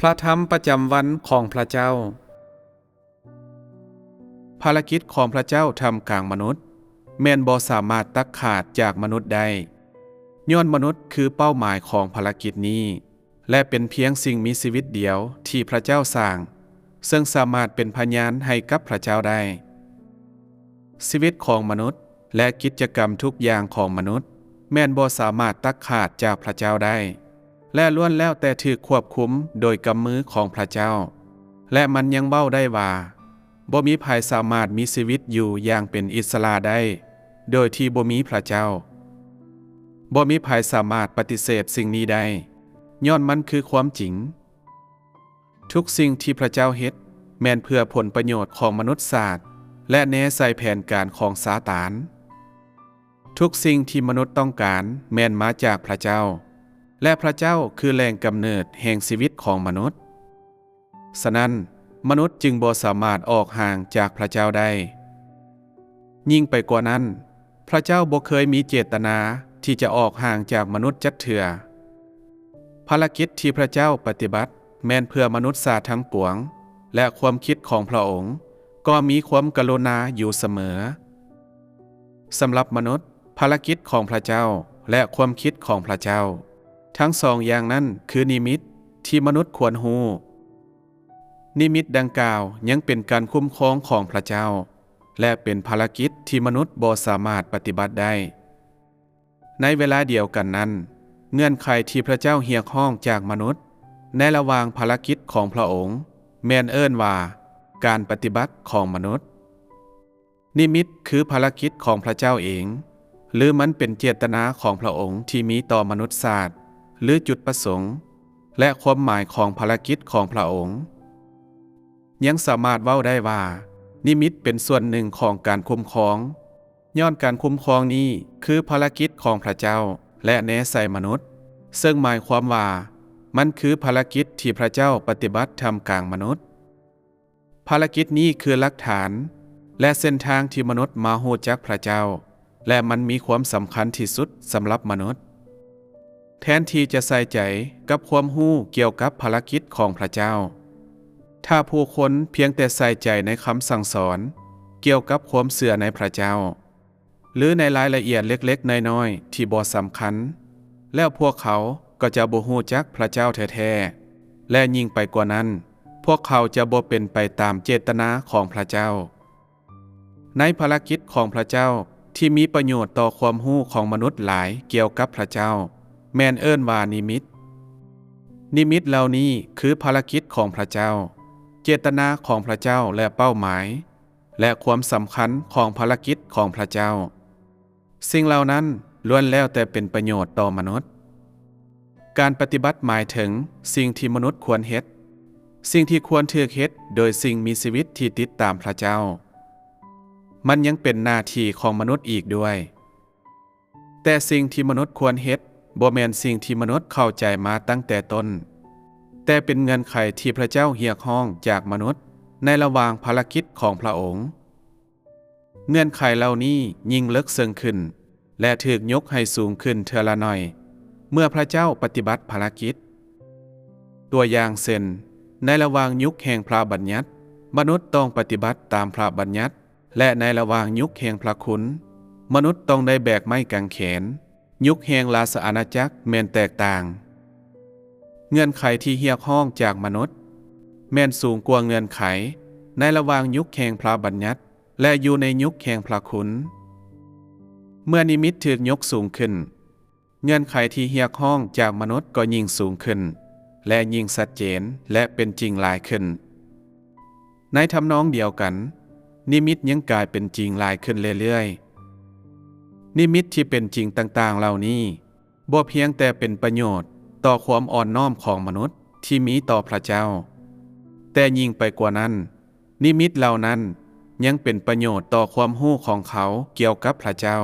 ພະທຳປະຈຳວັນຂອງພະເຈົ້າ. ພາລະກິດຂອງພະເຈົ້າທ່າມກາງມະນຸດ ແມ່ນບໍ່ສາມາດຕັດຂາດຈາກມະນຸດໄດ້, ຍ້ອນມະນຸດຄືເປົ້າໝາຍຂອງພາລະກິດນີ້ ແລະ ເປັນພຽງສິ່ງມີຊີວິດດຽວທີ່ພະເຈົ້າສ້າງ, ເຊິ່ງສາມາດເປັນພະຍານໃຫ້ກັບພະເຈົ້າໄດ້. ຊີວິດຂອງມະນຸດ ແລະ ກິດຈະກຳທຸກຢ່າງຂອງມະນຸດ ແມ່ນບໍ່ສາມາດຕັດຂາດຈາກພະເຈົ້າໄດ້ ແລະ ລ້ວນແລ້ວແຕ່ຖືກຄວບຄຸມໂດຍກຳມືຂອງພະເຈົ້າ. ແລະ ມັນຍັງເວົ້າໄດ້ວ່າ ບໍ່ມີໃຜສາມາດມີຊີວິດຢູ່ຢ່າງເປັນອິດສະຫຼະໄດ້ ໂດຍທີ່ບໍ່ມີພະເຈົ້າ. ບໍ່ມີໃຜສາມາດປະຕິເສດສິ່ງນີ້ໄດ້, ຍ້ອນມັນຄືຄວາມຈິງ. ທຸກສິ່ງທີ່ພະເຈົ້າເຮັດ ແມ່ນເພື່ອຜົນປະໂຫຍດຂອງມະນຸດຊາດ ແລະ ແນໃສ່ແຜນການຂອງຊາຕານ. ທຸກສິ່ງທີ່ມະນຸດຕ້ອງການ ແມ່ນມາຈາກພະເຈົ້າ ແລະ ພະເຈົ້າຄືແຫຼ່ງກຳເນີດແຫ່ງຊີວິດຂອງມະນຸດ. ສະນັ້ນ, ມະນຸດຈຶ່ງບໍ່ສາມາດອອກຫ່າງຈາກພະເຈົ້າໄດ້. ຍິ່ງໄປກວ່ານັ້ນ, ພະເຈົ້າບໍ່ເຄີຍມີເຈດຕະນາທີ່ຈະອອກຫ່າງຈາກມະນຸດຈັກເທື່ອ. ພາລະກິດທີ່ພະເຈົ້າປະຕິບັດແມ່ນເພື່ອມະນຸດຊາດທັງປວງ, ແລະ ຄວາມຄິດຂອງພະອົງກໍມີຄວາມກະລຸນາຢູ່ສະເໝີ. ສຳລັບມະນຸດ, ພາລະກິດຂອງພະເຈົ້າ ແລະ ຄວາມຄິດຂອງພະເຈົ້າ, ທັງສອງຢ່າງນັ້ນຄືນິມິດທີ່ມະນຸດຄວນຮູ້. ນິມິດດັ່ງກ່າວຍັງເປັນການຄຸ້ມຄອງຂອງພະເຈົ້າ ແລະ ເປັນພາລະກິດທີ່ມະນຸດບໍ່ສາມາດປະຕິບັດໄດ້. ໃນເວລາດຽວກັນນັ້ນ, ເງື່ອນໄຂທີ່ພະເຈົ້າຮຽກຮ້ອງຈາກມະນຸດໃນລະຫວ່າງພາລະກິດຂອງພະອົງ ແມ່ນເອີ້ນວ່າການປະຕິບັດຂອງມະນຸດ. ນິມິດຄືພາລະກິດຂອງພະເຈົ້າເອງ, ຫຼື ມັນເປັນເຈດຕະນາຂອງພະອົງທີ່ມີຕໍ່ມະນຸດຊາດ, ຫຼື ຈຸດປະສົງ ແລະ ຄວາມໝາຍຂອງພາລະກິດຂອງພະອົງ. ຍັງສາມາດເວົ້າໄດ້ວ່າ ນິມິດເປັນສ່ວນໜຶ່ງຂອງການຄຸ້ມຄອງ, ຍ້ອນການຄຸ້ມຄອງນີ້ຄືພາລະກິດຂອງພະເຈົ້າ ແລະ ແນໃສ່ມະນຸດ, ເຊິ່ງໝາຍຄວາມວ່າ ມັນຄືພາລະກິດທີ່ພະເຈົ້າປະຕິບັດທ່າມກາງມະນຸດ. ພາລະກິດນີ້ຄືຫຼັກຖານ ແລະ ເສັ້ນທາງທີ່ມະນຸດມາຮູ້ຈັກພະເຈົ້າ, ແລະ ມັນມີຄວາມສຳຄັນທີ່ສຸດສຳລັບມະນຸດ. ແທນທີ່ຈະໃສ່ໃຈກັບຄວາມຮູ້ກ່ຽວກັບພາລະກິດຂອງພະເຈົ້າ, ຖ້າຜູ້ຄົນພຽງແຕ່ໃສ່ໃຈໃນຄຳສັ່ງສອນກ່ຽວກັບຄວາມເຊື່ອໃນພະເຈົ້າ, ຫຼື ໃນລາຍລະອຽດເລັກໆນ້ອຍໆທີ່ບໍ່ສຳຄັນ, ແລ້ວພວກເຂົາກໍຈະບໍ່ຮູ້ຈັກພະເຈົ້າແທ້ໆ, ແລະ ຍິ່ງໄປກວ່ານັ້ນ, ພວກເຂົາຈະບໍ່ເປັນໄປຕາມເຈດຕະນາຂອງພະເຈົ້າ. ໃນພາລະກິດຂອງພະເຈົ້າທີ່ມີປະໂຫຍດຕໍ່ຄວາມຮູ້ຂອງມະນຸດຫຼາຍກ່ຽວກັບພະເຈົ້າ ແມ່ນເອີ້ນວ່ານິມິດ. ນິມິດເຫຼົ່ານີ້ຄືພາລະກິດຂອງພະເຈົ້າ, ເຈດຕະນາຂອງພະເຈົ້າ ແລະ ເປົ້າໝາຍ ແລະ ຄວາມສຳຄັນຂອງພາລະກິດຂອງພະເຈົ້າ. ສິ່ງເຫຼົ່ານັ້ນລ້ວນແລ້ວແຕ່ເປັນປະໂຫຍດຕໍ່ມະນຸດ. ການປະຕິບັດໝາຍເຖິງສິ່ງທີ່ມະນຸດຄວນເຮັດ, ສິ່ງທີ່ຄວນຖືກເຮັດໂດຍສິ່ງມີຊີວິດທີ່ຕິດຕາມພະເຈົ້າ. ມັນຍັງເປັນໜ້າທີ່ຂອງມະນຸດອີກດ້ວຍ. ແຕ່ສິ່ງທີ່ມະນຸດຄວນເຮັດບໍ່ແມ່ນສິ່ງທີ່ມະນຸດເຂົ້າໃຈມາຕັ້ງແຕ່ຕົ້ນ, ແຕ່ເປັນເງື່ອນໄຂທີ່ພະເຈົ້າຮຽກຮ້ອງຈາກມະນຸດໃນລະຫວ່າງພາລະກິດຂອງພະອົງ. ເງື່ອນໄຂເຫຼົ່ານີ້ຍິ່ງເລິກເຊິ່ງຂຶ້ນ ແລະ ຖືກຍົກໃຫ້ສູງຂຶ້ນເທື່ອລະໜ້ອຍ ເມື່ອພະເຈົ້າປະຕິບັດພາລະກິດ. ຕົວຢ່າງເຊັ່ນ, ໃນລະຫວ່າງຍຸກແຫ່ງພະບັນຍັດ, ມະນຸດຕ້ອງປະຕິບັດຕາມພະບັນຍັດ, ແລະ ໃນລະຫວ່າງຍຸກແຫ່ງພະຄຸນ, ມະນຸດຕ້ອງໄດ້ແບກໄມ້ກາງເຂນ. ຍຸກແຫ່ງລາຊະອານາຈັກແມ່ນແຕກຕ່າງ. ເງື່ອນໄຂທີ່ຮຽກຮ້ອງຈາກມະນຸດ ແມ່ນສູງກວ່າເງື່ອນໄຂໃນລະຫວ່າງຍຸກແຫ່ງພະບັນຍັດ ແລະ ຢູ່ໃນຍຸກແຫ່ງພະຄຸນ. ເມື່ອນິມິດຖືກຍົກສູງຂຶ້ນ, ເງື່ອນໄຂທີ່ຮຽກຮ້ອງຈາກມະນຸດກໍຍິ່ງສູງຂຶ້ນ ແລະ ຍິ່ງຊັດເຈນ ແລະ ເປັນຈິງຫຼາຍຂຶ້ນ. ໃນທຳນອງດຽວກັນ, ນິມິດຍັງກາຍເປັນຈິງຫຼາຍຂຶ້ນເລື້ອຍໆ. ນິມິດທີ່ເປັນຈິງຕ່າງໆເຫຼົ່ານີ້ ບໍ່ພຽງແຕ່ເປັນປະໂຫຍດຕໍ່ຄວາມອ່ອນນ້ອມຂອງມະນຸດທີ່ມີຕໍ່ພະເຈົ້າ, ແຕ່ຍິ່ງໄປກວ່ານັ້ນ, ນິມິດເຫຼົ່ານັ້ນຍັງເປັນປະໂຫຍດຕໍ່ຄວາມຮູ້ຂອງເຂົາກ່ຽວກັບພະເຈົ້າ,